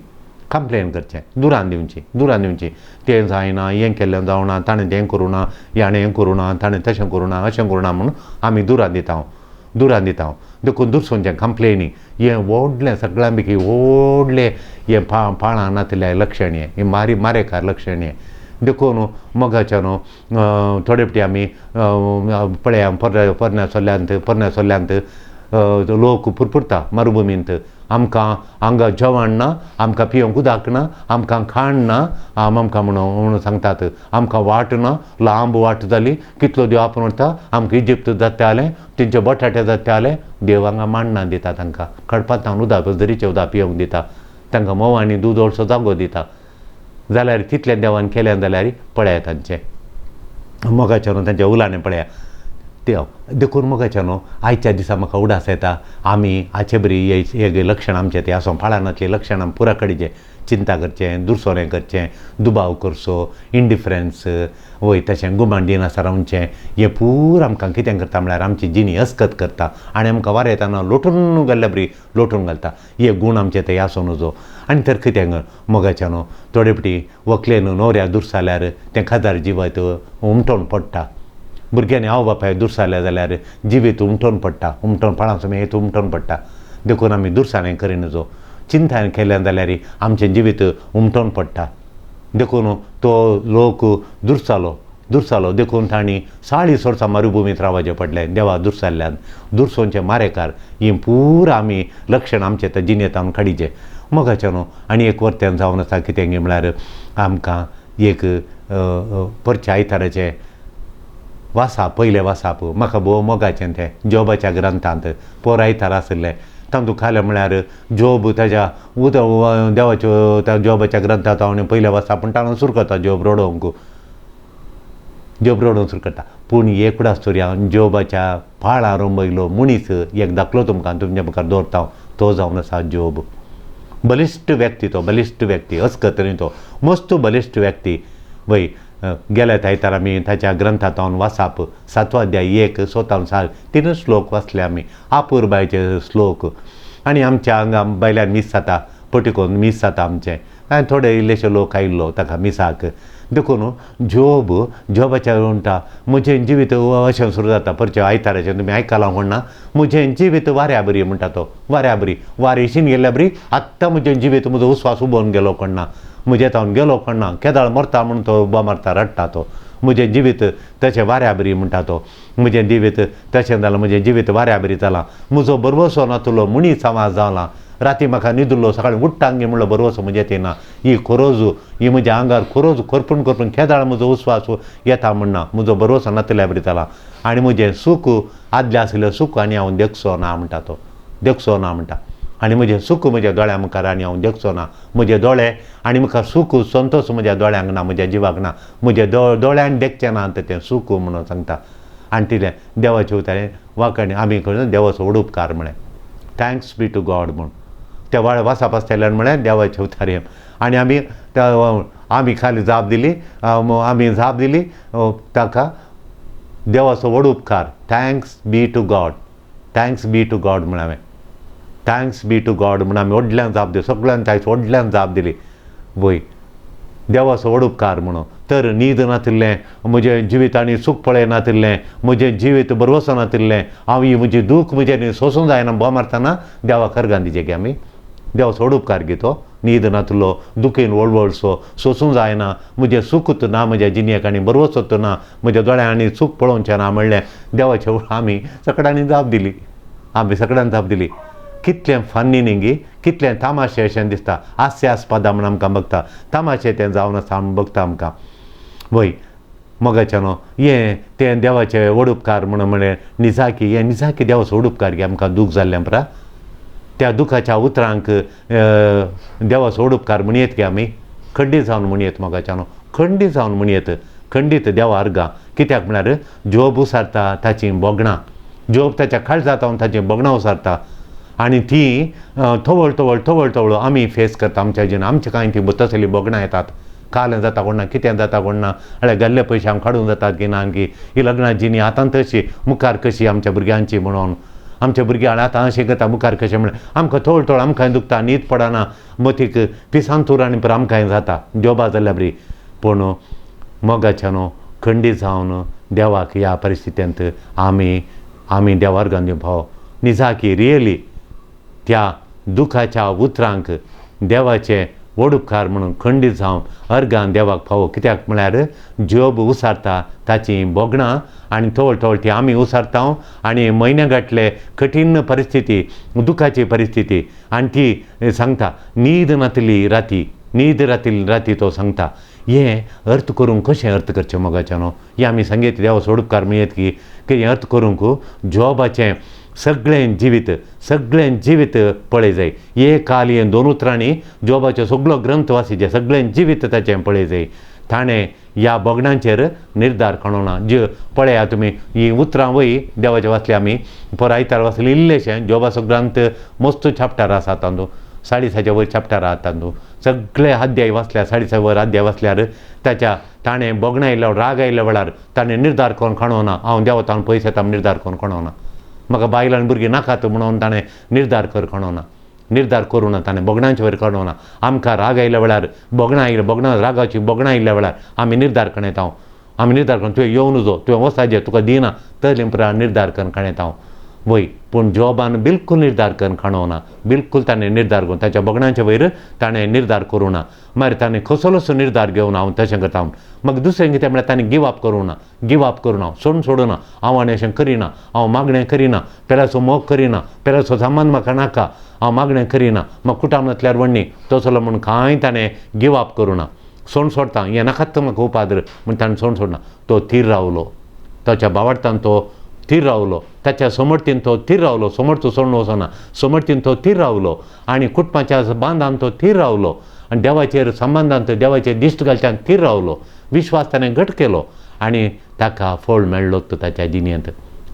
कंप्लेन करचें, दुरान दिवची, दुरान दिवची, तें जायना, हें केल्लें जावना, ताणें तें करूं ना, ह्याणें हें करूं ना, ताणें तशें करूं ना, अशें करूं ना म्हणून आमी दुरान दिता, दुरान दिता. देखून दुरसोवचें, कंप्लेनींग हें व्हडलें सगळ्यां पैकी व्हडलें हें पाळां नातिल्लें लक्षण, हें हें मारी मारेकार लक्षण हें. देखून मोगाच्या न्हू थोडे फावटी आमी पळया पोरण्या सोल्ल्यांत, पोरण्या सोल्ल्यांत लोक पुरपुरता मरुभुमींत, आमकां हांगा जेवण ना, आमकां पिवंक उदक ना, आमकां खाण ना, आमकां म्हणून सांगतात, आमकां वाट ना, लांब वाट जाली, कितलो देव आपूण व्हरता, आमकां इजिप्त जातालें, तेंचे बटाटे जाताले, देव हांगा मांडना दिता तांकां, खडपांत उदक झरीचें उदक पिवंक दिता, तांकां म्होंव आनी दूद ओडसो जागो दिता. जाल्यार तितलें देवान केलें जाल्यार पळया तांचें मोगाच्या न्हू तांच्या उलाने पळया देव. देखून मोगाच्या न्हू आयच्या दिसा म्हाका उडास येता आमी आयचे बरी हे लक्षण आमचें तें आसूं, पाळानातलीं लक्षणां पुरा कडचें, चिंता करचें, दुरसोरें करचें, दुबाव करचो, इंडिफरन्स, वय तशें गुमान दिनासतना रावचें, हें पूरा आमकां कितें करता म्हळ्यार आमची जिणी अस्कत करता आनी आमकां वारें येताना लोटून घाल्ल्या बरी लोटून घालता. हे गूण आमचे ते आसूं नजो. आनी तर कितें मोगाच्या न्हू थोडे फावटी व्हंकलेन न्हवऱ्याक दुरसाल्यार तें खाजार जिवत उमटोवन पडटा, भुरग्यांनी आवय बापाय दुरसाल्या जाल्यार जिवीत उमटोवन पडटा, उमटोवन पाळां समेत उमटोवन पडटा. देखून आमी दुरसाणें करी नजो, चिंता केलें जाल्यार आमचें जिवीत उमटोवन पडटा. देखून तो लोक दुरसालो, दुरसालो, देखून तांणी 40 वर्सां मरुभुमींत रावचें पडलें देवा दुरसाल्ल्यान. दुरसोवचें मारेकार ही पुरा आमी लक्षण आमचें ते जिणेंत आमी काडीचें मोगाचें न्हू. आनी एक वर्त्यान जावन आसा कितें म्हळ्यार आमकां एक परच्या आयताराचें वासाप, पयलें वासाप म्हाका भोव मोगाचें तें जोबाच्या ग्रंथांत पोर आयतार आशिल्लें. तातूंत खालें म्हळ्यार जोब ताज्या उदक देवाच्यो त्या जोबाच्या ग्रंथांत हांव पयलें वासाप म्हणटा हांव सुरू करता जोब रडोवंक, जोब रडोवंक सुरू करता. पूण एक उडास हांव जोबाच्या पाळां रोंबयलो मनीस एक दाखलो तुमकां तुमच्या मुखार दवरता, तो जावन आसा जोब. बलिश्ट व्यक्ती तो, बलिश्ट व्यक्ती, अस्कत न्ही तो, मस्त बलिश्ट व्यक्ती. वय गेल्या आयतार आमी ताच्या ग्रंथांत वासाप 7वो अध्याय 1 7 3 श्लोक वाचले आमी, आपुरबायचे श्लोक. आनी आमच्या हांगा बायल्यान मीस जाता, पटिकोन मीस जाता आमचें, आनी थोडे इल्लेशे लोक आयिल्लो ताका मिसाक. देखून जोब, जोबाच्या म्हणटा म्हजें जिवीत अशें सुरू जाता परचे आयताराचें तुमी आयकलां म्हण ना, म्हजें जिवीत वाऱ्या बरी म्हणटा तो, वाऱ्या बरी, वारेशीन गेल्ल्या बरी आत्तां म्हजें जिवीत म्हजो उस्वास उबोवन गेलो कोण ना, म्हजें तावन गेलो कोण ना, केदाळ मरता म्हूण तो उबो मारता रडटा तो, म्हजें जिवीत तशें वाऱ्या बरी म्हणटा तो, म्हजें जिवीत तशें जालां, म्हजें जिवीत वाऱ्या बरी जालां, म्हजो बरवसो नातलो मनीस हांव जाला, राती म्हाका न्हिदलो, सकाळीं उठ्ठांगी म्हणलो बरोवचो म्हजें ते ना. ही खोरोज ही म्हज्या आंगार खोरोज करपून करपून केदाळ म्हजो उस्वास येता म्हणना, म्हजो बरोवचो नातल्या बरी जाला आनी म्हजें सूख आदलें आशिल्लें सूख आनी हांव देखचो ना म्हणटा तो, देखचो ना म्हणटा. आनी म्हजें सूख म्हज्या दोळ्या मुखार आनी हांव देखचो ना, म्हजे दोळे आनी मुखार सूख संतोश म्हज्या दोळ्यांक ना, म्हज्या जिवाक ना, म्हज्या दोळ्यान देखचें ना तें सूख म्हणून सांगता. आनी तितलें देवाचें उतर वांकणी आमी करून देवाचो व्हड उपकार म्हळें, thanks B two God म्हूण. त्या वाळ वासाप आसतल्यान म्हळें देवाचें उतर. आनी आमी आमी खाली जाप दिली, आमी जाप दिली ताका देवाचो व्हड उपकार, thanks be to God, thanks be to God म्हळें हांवें, thanks B two God म्हूण आमी व्हडल्यान जाप दिली, सगळ्यान तायच व्हडल्यान जाप दिली वय देवाचो व्हड उपकार म्हणून. तर न्हीद नातिल्लें म्हजें जिवीत आनी सूख पळय नातिल्लें, म्हजें जिवीत बरवसो नातिल्लें, हांव ही म्हजी दूख म्हजें सोसूं जायना बोव मारतना देवाक अर्गां दिचें की आमी देवाचो व्हड उपकार घेतो. न्हीद नातिल्लो, दुखीन वळवळसो, सोसूं जायना, म्हजें सुखूच ना म्हज्या जिणेक आनी बरवसोच ना, म्हज्या दोळ्यां आनी सूख पळोवचें ना म्हणलें देवाचे आमी सगळ्यांनी जाप दिली, आमी सगळ्यांनी जाप दिली. कितलें फन्नी न्ही, कितलें तामाशे अशें दिसता, हास्यास्पदा म्हण आमकां बघता, तामाशे तें जावन आसा आमी बघता आमकां वय मोगाचें न्हू हें तें देवाचें व्हड उपकार म्हणून म्हणलें निजाकी, हें निजाकी देवाचो व्हड उपकार की आमकां दूख जाल्लें परा त्या दुखाच्या उतरांक देवाचो व्हड उपकार म्हणयेत की आमी खंडीत जावन म्हणयेत मोगाचें न्हू, खंडीत जावन म्हणयेत, खंडीत देवा अर्गां. कित्याक म्हळ्यार जोब उसारता ताचीं भोगणां, जोब ताच्या काळजांत जावन ताचीं भोगणां उसारता आनी ती तवळ तवळ तवळ तवळ आमी फेस करता आमच्या जिणेंत. आमच्या कांय ती तसली भोगणां येतात, कालें जाता कोण ना, कितें जाता कोण ना, जाल्यार गेल्ले पयशे आमकां काडूंक जातात की ना की ही लग्नां जिणी आतां तशी मुखार कशी आमच्या भुरग्यांची म्हणून, आमच्या भुरग्यां आतां अशें करता मुखार कशें म्हणल्यार आमकां थोळ थोळ आमकां दुखता, न्हीद पडना, मतीक पिसांतूर आनी आमकांय जाता जोबा जाल्ल्या बरी. पूण मोगाच्या न्हू खंडीत जावन देवाक ह्या परिस्थितींत आमी आमी देवार गांधी भाव निजाकी रियली त्या दुखाच्या उतरांक देवाचे व्हड उपकार म्हणून खंडीत जावन अर्गान देवाक फावो. कित्याक म्हळ्यार जोब उसारता ताचीं भोगणां आनी तवळ तवळ ती आमी उसारता आनी म्हयन्या गांठले कठीण परिस्थिती, दुखाची परिस्थिती आनी ती सांगता न्हीद नातली राती, न्हीद राती राती तो सांगता. हें अर्थ करूंक कशें अर्थ करचें मोगाचें न्हू, हें आमी सांगीत देवाचो व्हड उपकार मेळत की हें अर्थ करूंक जोबाचें सगळें जिवीत, सगळें जिवीत पळय जाय. एक काल हें दोन उतरांनी जोबाचो सगळो ग्रंथ वाचिचें, सगळें जिवीत ताचें पळय जाय. ताणें ह्या भोगणांचेर निर्धार काडूना. जे पळया तुमी हीं उतरां वय देवाचें वाचलें आमी पर आयतार वाचलें इल्लेशें जोबाचो ग्रंथ मस्त चॅप्टर आसा तातूंत, 40 वयर चॅप्टर आसा तातूंत, सगळे अध्याय वाचल्यार 40 वयर अध्याय वाचल्यार ताच्या ताणें भोगणां आयल्या राग आयल्या वेळार ताणें निर्धार करून काडूना, हांव देवा ताणें पयशे येता निर्धार करून काडूना, म्हाका बायल आनी भुरगीं नाकात म्हणून ताणें निर्धार कर काडूना, निर्धार करूं ना, ताणें भोगणांचे वयर काडूना. आमकां राग आयल्या वेळार भोगणां आयल्या, भोगणां रागाची भोगणां आयिल्ल्या वेळार आमी निर्धार काडयता, आमी निर्धार करून तुवें येवं नजो, तुवें वचाचें, तुका दिना तसले उपरांत निर्धार करून काडयता वय. पूण जोबान बिलकूल निर्धार करून काडूना, बिलकूल ताणें निर्धार करून ताच्या भोगणांचे वयर ताणें निर्धार करूं ना. मागीर ताणें कसलोसो निर्धार घेवन हांव तशें करता. मागीर दुसरें कितें म्हळ्यार ताणें गिव अप करूं ना, गिव अप करूं ना, सोडून सोडूना, हांव आनी अशें करिना, हांव मागणें करिना, पेल्याचो मोग करिना, पेल्याचो सामान म्हाका नाका, हांव मागणें करिना, म्हाका कुटाम नातल्यार वण्णी तसलो म्हूण कांय ताणें गिव अप करूं ना, सोडून सोडटा हें नाकात म्हाका उपाद्र म्हूण ताणें सोडून सोडना. तो थीर रावलो, ताच्या बावडटान तो थीर रावलो, ताच्या समर्थीन तो थीर रावलो, समर्थ सोडून वचना, समर्थीन तो थीर रावलो आनी कुटुंबाच्या बांदान तो थीर रावलो आनी देवाचेर संबंदान तो देवाचेर दिश्ट घालच्यान थीर रावलो, विश्वास ताणें घट केलो आनी ताका फळ मेळ्ळो तो ताच्या जिणेंत.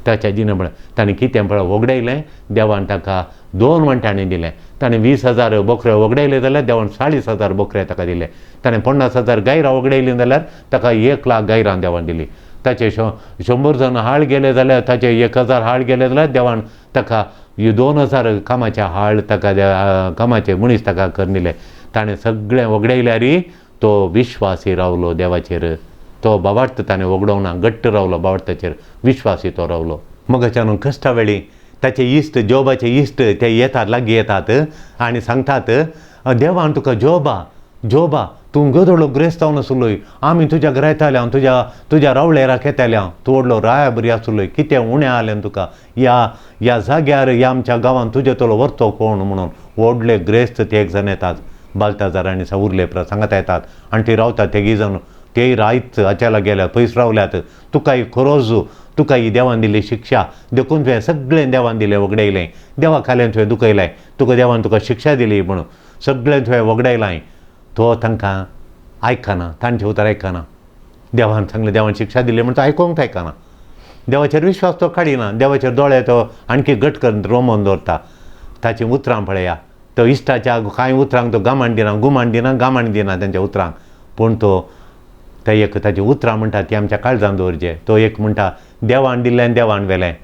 ताच्या जिणे म्हळ्यार ताणें कितें पळय वगडायलें, देवान ताका 2 वांट्यांनी दिलें. ताणें 20,000 बोकरे वगडायले जाल्यार देवान 40,000 बोकरे ताका दिले. ताणें 50,000 गायरां वगडायलीं जाल्यार ताका 1 लाख गायरां देवान दिली. ताचे 100 जाण हाळ गेले जाल्यार ताचे 1,000 हाळ गेले जाल्यार देवान ताका 2,000 कामाचे हाळ ताका कामाचे मनीस ताका करून दिले. ताणें सगळें वगडायल्यार तो विश्वासी रावलो देवाचेर, तो बाबार्थ ताणें वगडोवंक ना, घट्ट रावलो बाबार्थाचेर, विश्वासी तो रावलो. मगाच्यान कश्टा वेळी ताचे इश्ट, जोबाचे इश्ट ते येतात, लागीं येतात आनी सांगतात, देवान तुका जोबा जोबा तूं गदोडलो ग्रेस्त जावन आसलोय, आमी तुज्या घरा येताले, हांव तुज्या रावळेराक येताले, हांव तूं व्हडलो राया बरी आसलोय, कितें उणें आलें तुका ह्या ह्या जाग्यार, ह्या आमच्या गांवांत तुजे तलो व्हरतो कोण म्हणून व्हडले ग्रेस्त ते एक जाण येतात, बालताजार आनी उरले प्र सांगात येतात आनी ती रावतात तेगी जावन तेय रायत हाच्या गेल्या पयस रावल्यात. तुका ही खरोज, तुका ही देवान दिल्ली शिक्षा, देखून तुवें सगळें देवान दिलें वगडायलें, देवा खाल्यान तुवें दुखयलें, तुका देवान तुका शिक्षा दिली म्हणून सगळें तुवें वगडायलां. तो तांकां आयकना, तांचें उतर आयकना. देवान सांगलें, देवान शिक्षा दिली म्हण तो आयकोंक आयकना. देवाचेर विश्वास तो काडिना, देवाचेर दोळे तो आणखी घट करून रोमोन दवरता. ताचीं उतरां पळया, तो इश्टाच्या कांय उतरांक तो गामाण दिना, गुमाण दिना, गामाण दिना तेंच्या उतरांक. पूण तो ते एक ताचीं उतरां म्हणटा ती आमच्या काळजान दवरचे. तो एक म्हणटा, देवान दिल्लें देवान व्हेलें,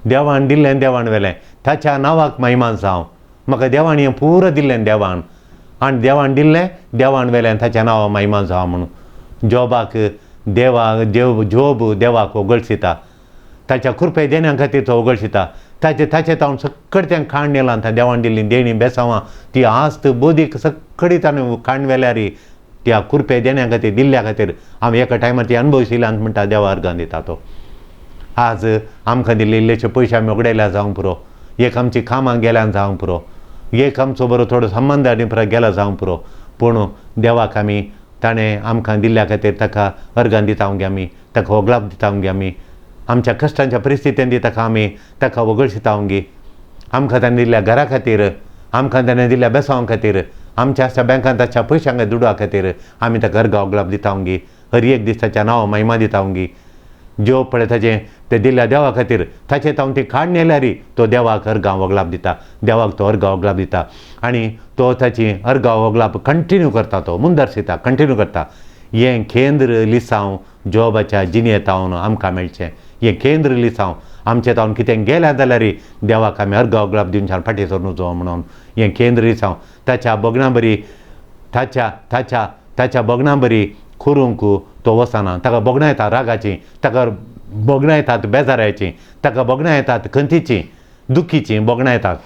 देवान दिल्लें देवान व्हेलें, ताच्या नांवाक महिमा जावं. म्हाका देवान हें पुरो दिल्लें देवान, आनी देवान दिल्लें देवान व्हेलें, ताच्या नांवा महिमा जावं म्हणून. जोबाक देवा देव जोब देवाक वगळशिता, ताच्या कृपे देण्या खातीर तो वगळशिता. ताचे ताचे तावन सगळें तें खाण नेलां, देवान दिल्ली देणी बेसांवां ती आस्त बोदीक सगळी ताणें खाण व्हेल्यार त्या कृपे देण्या खातीर दिल्ल्या खातीर आमी एका टायमार ती अणभवशिल्यान म्हणटा देवा अर्गां दिता तो. आज आमकां दिल्ले इल्लेशे पयशे आमी उगडायल्या जावंक पुरो, एक आमची कामां गेल्यान जावंक पुरो, एक आमचो बरो थोडो संबंद आनी पुरो गेला जावंक पुरो, पूण देवाक आमी ताणें आमकां दिल्ल्या खातीर ताका अर्गां दिता गे आमी, ताका वगळाप दिता गे आमी, आमच्या कश्टांच्या परिस्थितीन ताका आमी ताका वगळशिता गे. आमकां ताणें दिल्ल्या घरा खातीर, आमकां ताणें दिल्ल्या बेसांवा खातीर, आमच्या आसच्या बँकांत आसच्या पयशांक दुडवा खातीर आमी ताका अर्गां वगळाप दिता गे. हर एक दीस ताच्या नांव महिमा दिता गे. जेव पळय ताचें ते दिल्ल्या देवा खातीर ताचें तावन ती काडून येल्यार तो देवाक अर्गां वगळाप दिता, देवाक तो अर्गां वगळाप दिता आनी तो ताची अर्गां वगळाप कंटिन्यू करता, तो मुंदरशिता कंटिन्यू करता. हें केंद्र लिसांव जोबाच्या जिणेंत आमकां मेळचें, हें केंद्र लिसांव आमचें तावन कितें गेल्या जाल्यार देवाक आमी अर्गां वगळाप दिवन फाटीं सरून वचो म्हणून हें केंद्र लिसांव ताच्या बगणां बरी ताच्या ताच्या ताच्या बगणां बरी करूंक तो वचना. ताका बगणां येता रागाचीं, ताका बगणां येतात बेजाराचीं, ताका बगणां येतात खंतीचीं, दुखीचीं बगणां येतात,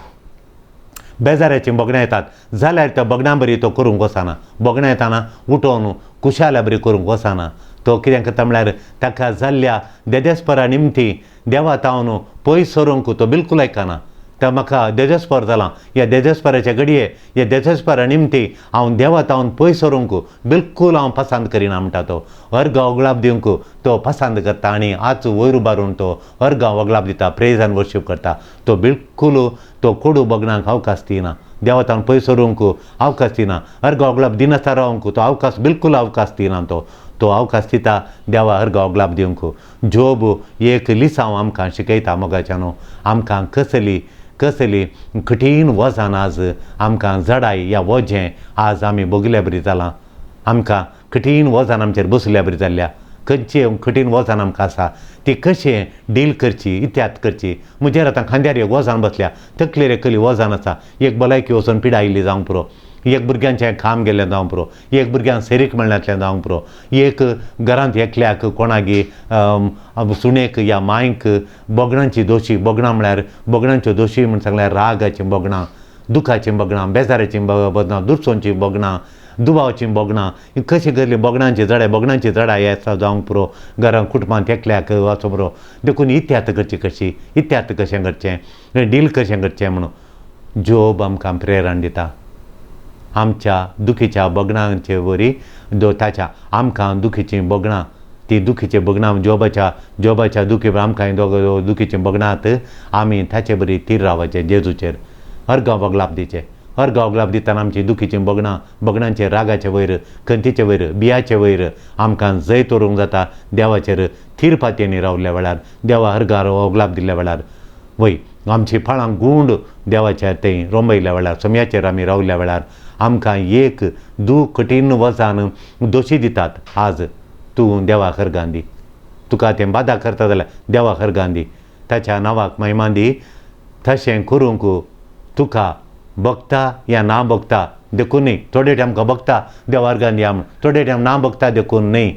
बेजाराचीं बगणां येतात, जाल्यार त्या बगणां बरी तो करूंक वचना. बगणां येताना उठोवन कुशाल्या बरी करूंक वचना. तो कितें करता म्हळ्यार ताका जाल्ल्या देदेस्परा निमती देवा तावन पयस सरूंक तो बिलकूल आयकना. तर म्हाका देदेस्पर जालां, ह्या देदेस्पराच्या घडये ह्या देदेस्परा निमती हांव देवा तावन पयस सरूंक बिलकूल हांव पसंत करिना म्हणटा. तो अर्गां वगळाप दिवंक तो पसंत करता आनी आज वयर उबारून तो अर्गां वगळाप दिता, प्रेज आनी वर्शीप करता. तो बिलकूल तो कोडू बगणांक अवकाश दिना, देवा तावन पयस सरूंक अवकाश दिना, अर्गां वगळाप दिनासतना रावंक तो अवकाश बिलकूल अवकाश दिना. तो तो अवकाश दिता देवा अर्गां वगळाप दिवंक. जोब एक लिसांव आमकां शिकयता मोगाच्यानो, आमकां कसली कसली कठीण वजन आज आमकां जडाय या वजें आज आमी भोगल्या बरी जालां, आमकां कठीण वजन आमचेर बसल्या बरी जाल्ल्या, खंयचें कठीण वजन आमकां आसा ती कशें डील करची, इत्याद करची. म्हजेर आतां खांद्यार एक वजन बसल्या, तकलेर एक कसली वजन आसा, एक भलायकी वचून पिडा आयिल्ली जावंक पुरो, एक भुरग्यांचें काम गेल्लें जावंक पुरो, एक भुरग्यांक सेरीक मेळनासलें जावंक पुरो, एक घरांत एकल्याक कोणागी सुणेक या मांयक बोगणांची दोशी, बोगणां म्हळ्यार बोगणांच्यो दोशी म्हण सांगल्यार रागाचीं बोगणां, दुखाचीं बोगणां, बेजाराचीं बोगणां, दुरसोंचीं बोगणां, दुबावचीं बोगणां, कशी कसली बोगणांची जडाय, बोगणांची जडाय आसा जावंक पुरो घरांत कुटुंबांत एकल्याक वचोंक पुरो. देखून इत्यात करची कशी, इत्यात कशें करचें, डील कशें करचें म्हणून जोब आमकां प्रेरण दिता. आमच्या दुखीच्या बगणांचे वरी ताच्या आमकां दुखीचीं बगणां, ती दुखीचीं बगणां जोबाच्या जोबाच्या दुखी आमकां दुखीचीं बगणांत आमी ताचे बरी तीर रावपाचें जेजूचेर अर्गां वगलाप दिवचें. अर्गां वगलाप दितना आमची दुखीचीं बगणां, बगणांचे रागाचे वयर, खंतीचे वयर, बियाचे वयर आमकां जैत व्हरूंक जाता देवाचेर थीर पातयेनी रावल्या वेळार, देवा अर्गां वगलाप दिल्ल्या वेळार. वय आमची फळां गूंड देवाच्या थंय रोंबयल्या वेळार, सोम्याचेर आमी रावल्या वेळार आमकां एक दूख कठीण वचान दोशी दितात. आज तूं देवाक अर्गां दी, तुका तें बादा करता जाल्यार देवाक अर्गां दी, ताच्या नांवाक महिमा दी. तशें करूंक तुका भोगता या ना भोगता देखून न्ही, थोडे टायम आमकां भोगता देवा अर्गां दिया म्हूण, थोडे टायम ना भोगता देखून न्ही,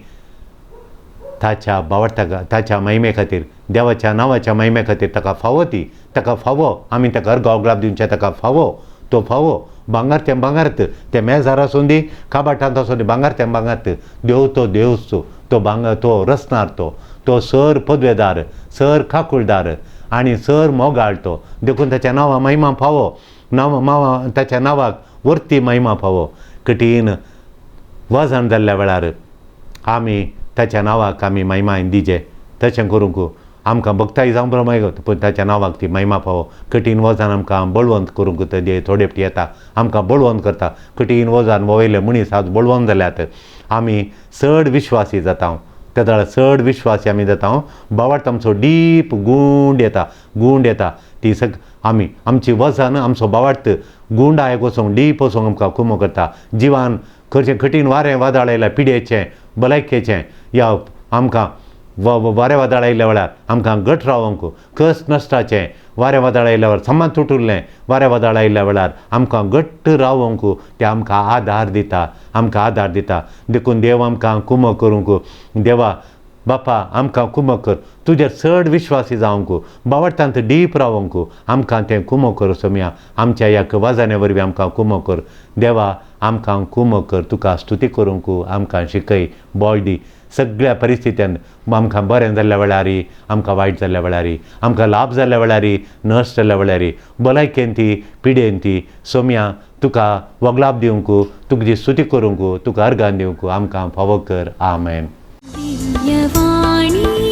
ताच्या बावडटा ताच्या महिमे खातीर, देवाच्या नांवाच्या महिमे खातीर ताका फावो ती, ताका फावो आमी ताका अर्गां वगळाप दिवचें, ताका फावो तो फावो. भांगर तें भांगरात, तें मेजार आसूं दी, काबाटांत आसूं दी, भांगर तें भांगरात. देव तो देवच, तो भांगर तो रचणार, तो तो सर पदवेदार, सर काकुळदार आनी सर मोगाळ तो, देखून ताच्या नांवा महिमा फावो. नांव मावा ताच्या नांवाक वर्ती महिमा फावो. कठीण वजन जाल्ल्या वेळार आमी ताच्या नांवाक आमी महिमा दिजे. तशें करूंक आमकां भक्ताय जावं बरो पूण ताच्या नांवाक ती महिमा फावो. कठीण वजन आमकां बळवंत करूंक ते थोडे फावटी येता, आमकां बळवंत करता. कठीण वजन वयले मनीस आज बळवंत जाल्यात. आमी चड विश्वासी जाता, तेदळा चड विश्वासी आमी जाता. बावट आमचो डीप गूंड येता, गूंड येता ती सग आमी आमची वजन आमचो बावाट गुंड आयक वचोंक डीप वचोंक आमकां कुमो करता. जिवान खंयचें कठीण वारें वादळ आयल्यार पिड्येचें भलायकेचें या आमकां वारें वादळ आयिल्ल्या वेळार आमकां घट रावंक कस नश्टाचें वारें वादळ आयिल्ल्या वेळार सामान तुटुल्लें वारें वादळ आयिल्ल्या वेळार आमकां घट्ट रावंक ते आमकां आदार दिता, आमकां आदार दिता. देखून देव आमकां कुमो करूंक, देवा बापा आमकां कुमो कर, तुजेर चड विश्वासी जावंक, बावडटांत डीप रावंक आमकां तें कुमो कर सोम्या. आमच्या ह्या वाजाने वरवीं आमकां कुमो कर देवा, आमकां कुमो कर. तुका स्तुती करूंक आमकां शिकय, बळ दी. सगळ्या परिस्थितीन आमकां बरें जाल्ल्या वेळार, आमकां वायट जाल्ल्या वेळार, आमकां लाभ जाल्ल्या वेळार, नश्ट जाल्ल्या वेळार, भलायकेन ती पिडेन ती सोम्या तुका वगलाप दिवंक, तुजी स्तुती करूंक, तुका अर्गान दिवंक आमकां फावो कर. आमेन. दिव्यवाणी.